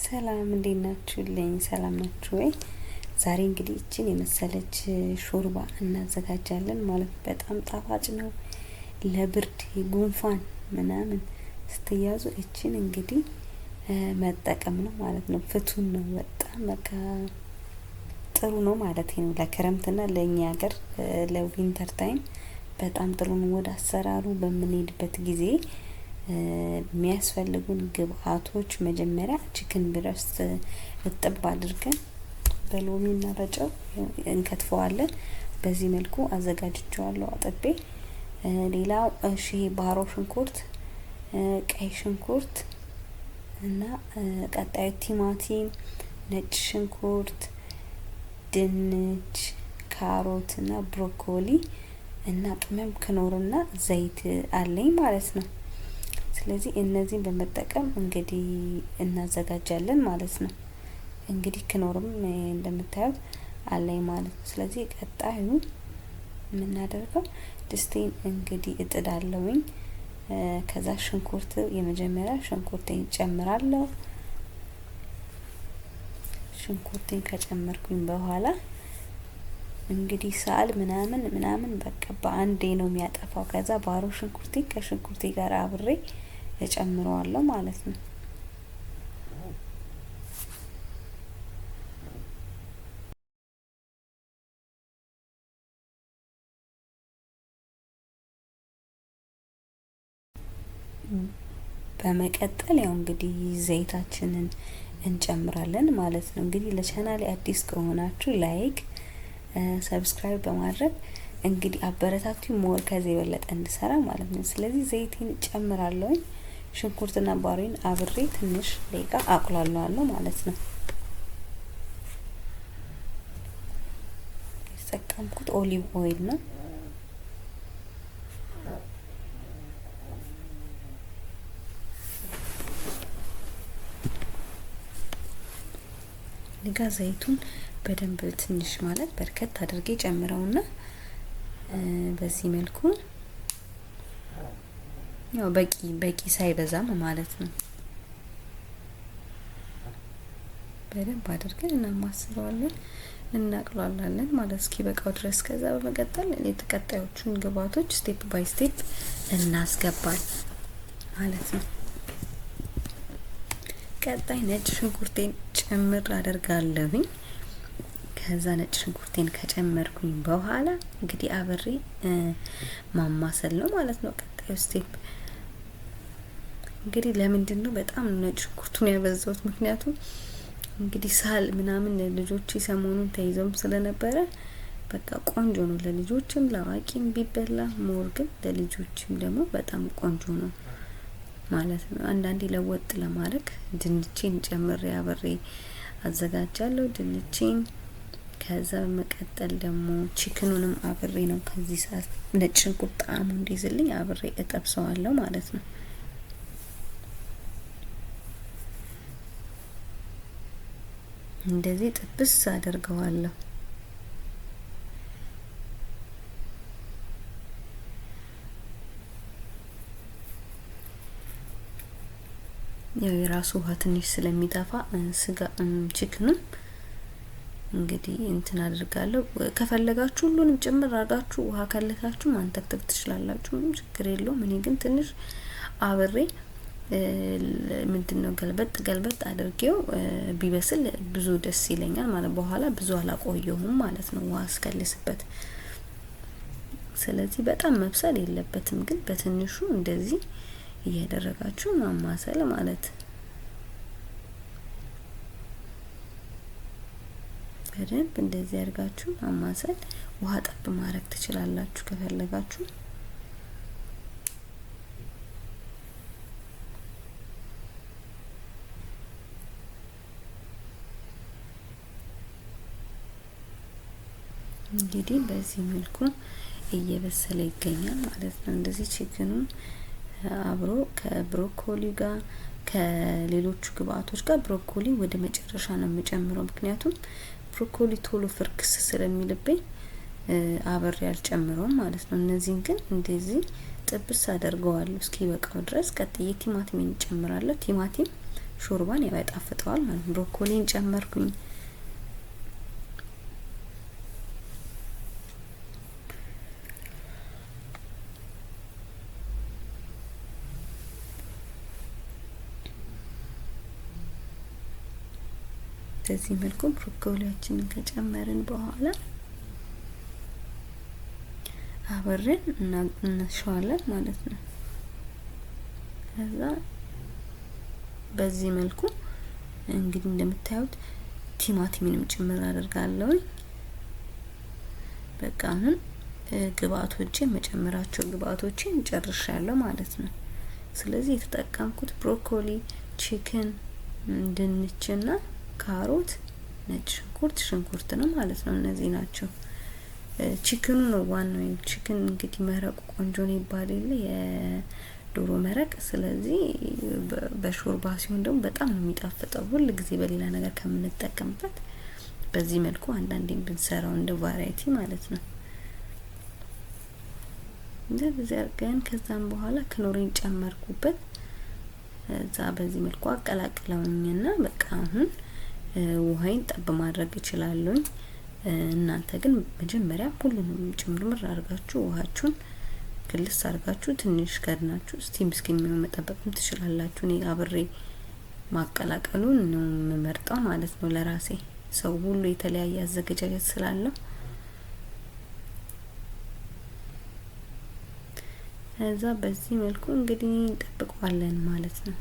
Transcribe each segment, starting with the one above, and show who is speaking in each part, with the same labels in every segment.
Speaker 1: ሰላም እንዴት ናችሁልኝ? ሰላም ናችሁ ወይ? ዛሬ እንግዲህ እችን የመሰለች ሾርባ እናዘጋጃለን ማለት ነው። በጣም ጣፋጭ ነው። ለብርድ ጉንፋን ምናምን ስትያዙ እችን እንግዲህ መጠቀም ነው ማለት ነው። ፍቱን ነው፣ በጣም በቃ ጥሩ ነው ማለት ነው። ለክረምትና ለእኛ ሀገር ለ winter time በጣም ጥሩ ነው። ወደ አሰራሩ በምንሄድበት ጊዜ የሚያስፈልጉን ግብአቶች መጀመሪያ chicken breast እጥብ አድርገን በሎሚና በጨው እንከትፈዋለን። በዚህ መልኩ አዘጋጅቼዋለሁ አጥቤ። ሌላው እሺ ባሮ ሽንኩርት፣ ቀይ ሽንኩርት እና ቀጣዩ ቲማቲም፣ ነጭ ሽንኩርት፣ ድንች፣ ካሮት እና ብሮኮሊ እና ቅመም ክኖርና ዘይት አለኝ ማለት ነው። ስለዚህ እነዚህን በመጠቀም እንግዲህ እናዘጋጃለን ማለት ነው። እንግዲህ ክኖርም እንደምታዩት አለኝ ማለት ነው። ስለዚህ ቀጣዩ የምናደርገው ድስቴን እንግዲህ እጥዳለሁኝ። ከዛ ሽንኩርት የመጀመሪያ ሽንኩርቴን ጨምራለሁ። ሽንኩርቴን ከጨመርኩኝ በኋላ እንግዲህ ሳል ምናምን ምናምን በቃ በአንዴ ነው የሚያጠፋው። ከዛ ባሮ ሽንኩርቴ ከሽንኩርቴ ጋር አብሬ እጨምረዋለሁ ማለት ነው። በመቀጠል ያው እንግዲህ ዘይታችንን እንጨምራለን ማለት ነው። እንግዲህ ለቻናሌ አዲስ ከሆናችሁ like፣ subscribe በማድረግ እንግዲህ አበረታቱኝ more ከዚህ የበለጠ እንድሰራ ማለት ነው። ስለዚህ ዘይቴን እጨምራለሁኝ። ሽንኩርትና ባሮን አብሬ ትንሽ ደቂቃ አቁላለዋለሁ ማለት ነው። የተጠቀምኩት olive oil ነው። ጋ ዘይቱን በደንብ ትንሽ ማለት በርከት አድርጌ ጨምረውና በዚህ መልኩ ያው በቂ በቂ ሳይበዛም ማለት ነው። በደንብ አድርገን እናማስለዋለን፣ እናቅሏላለን ማለት እስኪበቃው ድረስ። ከዛ በመቀጠል የተቀጣዮቹን ግብአቶች step by step እናስገባል ማለት ነው። ቀጣይ ነጭ ሽንኩርቴን ጭምር አደርጋለሁኝ። ከዛ ነጭ ሽንኩርቴን ከጨመርኩኝ በኋላ እንግዲህ አብሬ ማማሰል ነው ማለት ነው። ቀጣዩ step እንግዲህ ለምንድን ነው በጣም ነጭ ሽንኩርቱን ያበዛሁት? ምክንያቱም እንግዲህ ሳል ምናምን ልጆች ሰሞኑን ተይዘውም ስለነበረ በቃ ቆንጆ ነው ለልጆችም ለአዋቂም ቢበላ፣ more ግን ለልጆችም ደግሞ በጣም ቆንጆ ነው ማለት ነው። አንዳንዴ ለወጥ ለማድረግ ድንቼን ጨምሬ አብሬ አዘጋጃለሁ ድንቼን። ከዛ በመቀጠል ደግሞ chicken ኑንም አብሬ ነው ከዚህ ሰዓት ነጭ ሽንኩርት ጣዕሙ እንዲይዝልኝ አብሬ እጠብሰዋለሁ ማለት ነው። እንደዚህ ጥብስ አደርገዋለሁ። ያው የራሱ ውሃ ትንሽ ስለሚጠፋ ስጋ chicken ኑም እንግዲህ እንትን አድርጋለሁ። ከፈለጋችሁ ሁሉንም ጭምር አድርጋችሁ ውሃ ከለታችሁ ማንተክተክ ትችላላችሁ፣ ምንም ችግር የለውም። እኔ ግን ትንሽ አብሬ ምንድነው ገልበጥ ገልበጥ አድርጌው ቢበስል ብዙ ደስ ይለኛል ማለት በኋላ ብዙ አላቆየሁም ማለት ነው ውሃ እስከልስበት። ስለዚህ በጣም መብሰል የለበትም፣ ግን በትንሹ እንደዚህ እያደረጋችሁ ማማሰል ማለት በደንብ እንደዚህ አድርጋችሁ ማማሰል። ውሃ ጠብ ማድረግ ትችላላችሁ ከፈለጋችሁ። እንግዲህ በዚህ መልኩ እየበሰለ ይገኛል ማለት ነው። እንደዚህ chicken ኑ አብሮ ከብሮኮሊ ጋር ከሌሎቹ ግብአቶች ጋር ብሮኮሊ ወደ መጨረሻ ነው የምጨምረው፣ ምክንያቱም ብሮኮሊ ቶሎ ፍርክስ ስለሚልብኝ አብሬ አልጨምረውም ማለት ነው። እነዚህን ግን እንደዚህ ጥብስ አደርገዋለሁ እስኪበቃው ድረስ። ቀጥዬ ቲማቲሜን እጨምራለሁ። ቲማቲም ሾርባን ያው ያጣፍጠዋል ማለት ነው። ብሮኮሊን ጨመርኩኝ። በዚህ መልኩ ብሮኮሊያችንን ከጨመርን በኋላ አብረን እናሸዋለን ማለት ነው። ከዛ በዚህ መልኩ እንግዲህ እንደምታዩት ቲማቲምንም ጭምር አደርጋለሁ። በቃ አሁን ግብአቶቼን መጨመራቸው ግብአቶቼን ጨርሻለሁ ማለት ነው። ስለዚህ የተጠቀምኩት ብሮኮሊ፣ chicken፣ ድንችና ካሮት፣ ነጭ ሽንኩርት፣ ሽንኩርት ነው ማለት ነው። እነዚህ ናቸው። Chicken ኑ ነው ዋናው። Chicken እንግዲህ መረቁ ቆንጆ ነው ይባል የለ የዶሮ መረቅ። ስለዚህ በሾርባ ሲሆን ደግሞ በጣም ነው የሚጣፍጠው። ሁል ጊዜ በሌላ ነገር ከምንጠቀምበት በዚህ መልኩ አንዳንዴም ብንሰራው እንደ variety ማለት ነው። እንደዚህ አድርገን ከዛም በኋላ ክኖሬን ጨመርኩበት። እዛ በዚህ መልኩ አቀላቅለውኝና በቃ አሁን ውሃይን ጠብ ማድረግ እችላለሁኝ። እናንተ ግን መጀመሪያ ሁሉንም ጭምርምር አድርጋችሁ ውሃችሁን ክልስ አድርጋችሁ ትንሽ ከድናችሁ steam እስከሚሆን መጠበቅም ትችላላችሁ። እኔ አብሬ ማቀላቀሉን ነው የምመርጠው ማለት ነው ለራሴ። ሰው ሁሉ የተለያየ አዘገጃጀት ስላለው ከዛ በዚህ መልኩ እንግዲህ እንጠብቀዋለን ማለት ነው።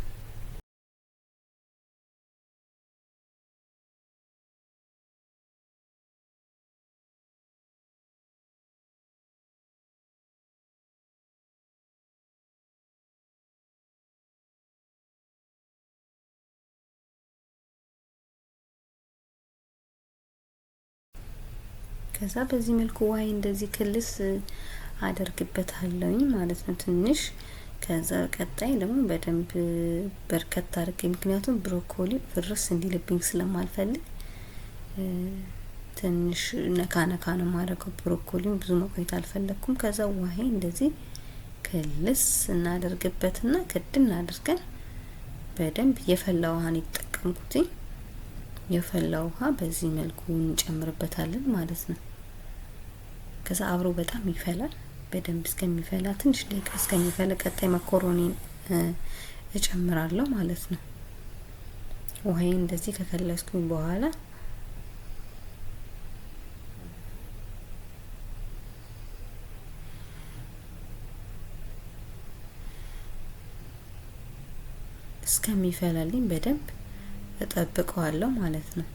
Speaker 1: ከዛ በዚህ መልኩ ውሃ እንደዚህ ክልስ አደርግበታለሁኝ ማለት ነው ትንሽ። ከዛ ቀጣይ ደግሞ በደንብ በርከት አድርጌ፣ ምክንያቱም ብሮኮሊ ፍርስ እንዲልብኝ ስለማልፈልግ ትንሽ ነካ ነካ ነው የማደርገው። ብሮኮሊን ብዙ መቆየት አልፈለኩም። ከዛ ውሃ እንደዚህ ክልስ እናደርግበትና ክድን አድርገን በደንብ የፈላ ውሃን የተጠቀምኩትኝ። የፈላ ውሃ በዚህ መልኩ እንጨምርበታለን ማለት ነው። ከዛ አብሮ በጣም ይፈላል። በደንብ እስከሚፈላ ትንሽ ደቂቃ እስከሚፈላ ቀጣይ መኮሮኒን እጨምራለሁ ማለት ነው። ውሃዬን እንደዚህ ከከለስኩኝ በኋላ እስከሚፈላልኝ በደንብ እጠብቀዋለሁ ማለት ነው።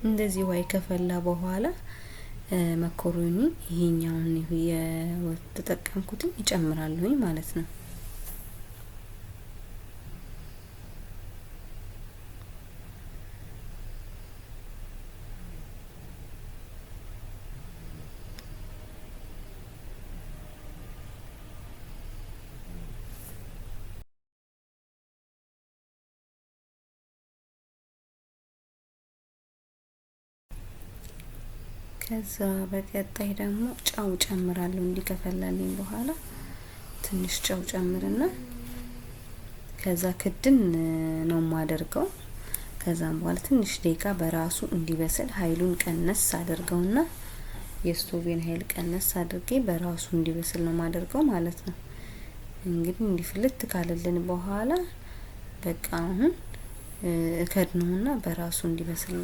Speaker 1: እንደዚህ ውሃ ከፈላ በኋላ መኮሮኒ ይሄኛውን የተጠቀምኩትን እጨምራለሁኝ ማለት ነው። ከዛ በቀጣይ ደግሞ ጨው ጨምራለሁ። እንዲከፈላልኝ በኋላ ትንሽ ጨው ጨምርና ከዛ ክድን ነው የማደርገው። ከዛም በኋላ ትንሽ ደቂቃ በራሱ እንዲበስል ኃይሉን ቀነስ አድርገውና የስቶቬን ኃይል ቀነስ አድርጌ በራሱ እንዲበስል ነው የማደርገው ማለት ነው። እንግዲህ እንዲፍልት ካለልን በኋላ በቃ አሁን እከድነውና በራሱ እንዲበስል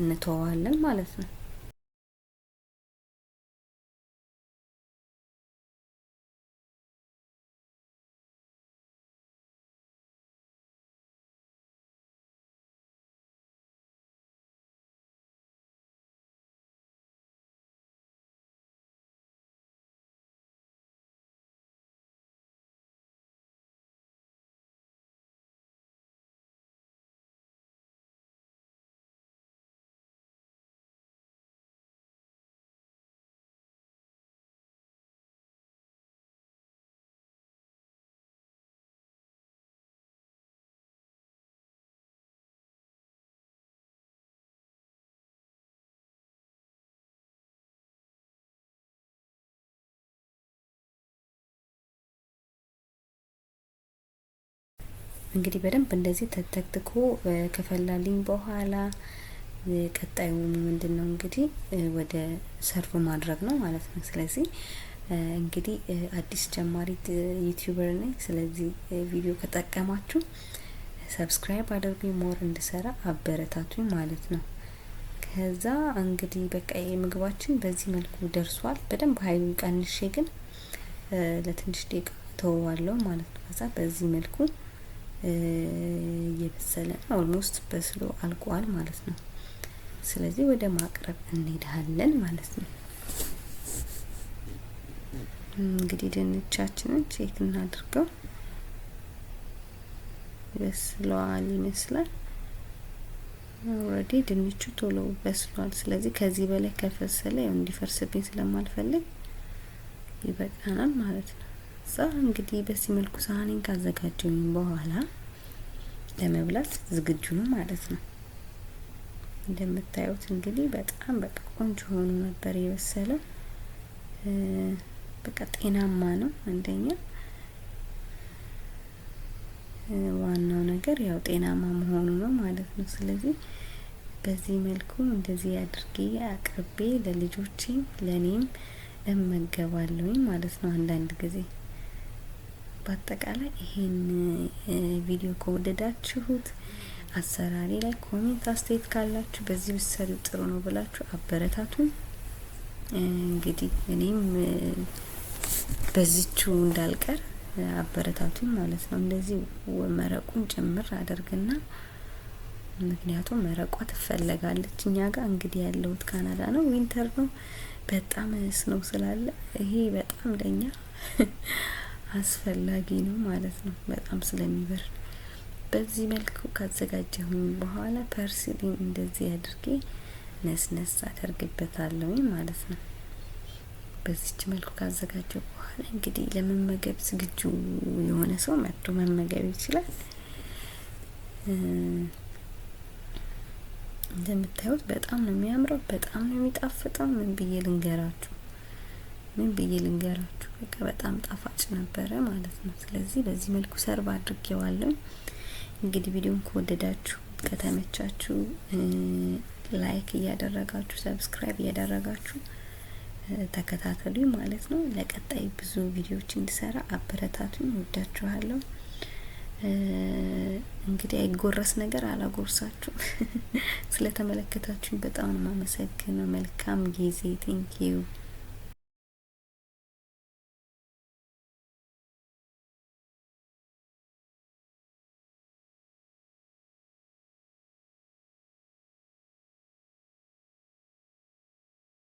Speaker 1: እንተዋለን ማለት ነው። እንግዲህ በደንብ እንደዚህ ተተክትኮ ከፈላልኝ በኋላ ቀጣዩ ምንድነው እንግዲህ ወደ serve ማድረግ ነው ማለት ነው። ስለዚህ እንግዲህ አዲስ ጀማሪ YouTuber ነኝ። ስለዚህ ቪዲዮ ከጠቀማችሁ subscribe አድርጉኝ፣ more እንድሰራ አበረታቱኝ ማለት ነው። ከዛ እንግዲህ በቃ የምግባችን በዚህ መልኩ ደርሷል። በደንብ ሀይሉን ቀንሼ ግን ለትንሽ ደቂቃ ተወዋለሁ ማለት ነው። ከዛ በዚህ መልኩ እየበሰለ ነው፣ almost በስሎ አልቋል ማለት ነው። ስለዚህ ወደ ማቅረብ እንሄዳለን ማለት ነው። እንግዲህ ድንቻችንን check እናድርገው፣ በስሏል ይመስላል። Already ድንቹ ቶሎ በስሏል። ስለዚህ ከዚህ በላይ ከበሰለ ያው እንዲፈርስብኝ ስለማልፈልግ ይበቃናል ማለት ነው። እዛ እንግዲህ በዚህ መልኩ ሳህኔን ካዘጋጀሁኝ በኋላ ለመብላት ዝግጁ ነው ማለት ነው። እንደምታዩት እንግዲህ በጣም በቃ ቆንጆ ሆኖ ነበር የበሰለው። በቃ ጤናማ ነው። አንደኛ ዋናው ነገር ያው ጤናማ መሆኑ ነው ማለት ነው። ስለዚህ በዚህ መልኩ እንደዚህ አድርጌ አቅርቤ ለልጆቼም ለኔም እመገባለሁኝ ማለት ነው። አንዳንድ ጊዜ በአጠቃላይ ይሄን ቪዲዮ ከወደዳችሁት አሰራሬ ላይ comment፣ አስተያየት ካላችሁ በዚህ ብትሰሪው ጥሩ ነው ብላችሁ አበረታቱኝ። እንግዲህ እኔም በዚቹ እንዳልቀር አበረታቱኝ ማለት ነው። እንደዚህ መረቁን ጭምር አደርግና ምክንያቱም መረቋ ትፈለጋለች እኛ ጋር እንግዲህ ያለሁት ካናዳ ነው፣ winter ነው፣ በጣም snow ስላለ ይሄ በጣም ለኛ አስፈላጊ ነው ማለት ነው፣ በጣም ስለሚበርድ። በዚህ መልኩ ካዘጋጀሁኝ በኋላ parsley ን እንደዚህ አድርጌ ነስነስ አደርግበታለሁኝ ማለት ነው። በዚች መልኩ ካዘጋጀሁ በኋላ እንግዲህ ለመመገብ ዝግጁ የሆነ ሰው መጥቶ መመገብ ይችላል። እንደምታዩት በጣም ነው የሚያምረው፣ በጣም ነው የሚጣፍጠው። ምን ብዬ ልንገራችሁ? ምን ብዬ ልንገራችሁ? በቃ በጣም ጣፋጭ ነበረ ማለት ነው። ስለዚህ በዚህ መልኩ serve አድርጌዋለሁ። እንግዲህ ቪዲዮን ከወደዳችሁ ከተመቻችሁ like እያደረጋችሁ subscribe እያደረጋችሁ ተከታተሉኝ ማለት ነው። ለቀጣይ ብዙ ቪዲዮዎች እንድሰራ አበረታቱኝ። ወዳችኋለሁ። እንግዲህ አይጎረስ ነገር አላጎርሳችሁም። ስለተመለከታችሁኝ በጣም ነው የማመሰግነው። መልካም ጊዜ። Thank you።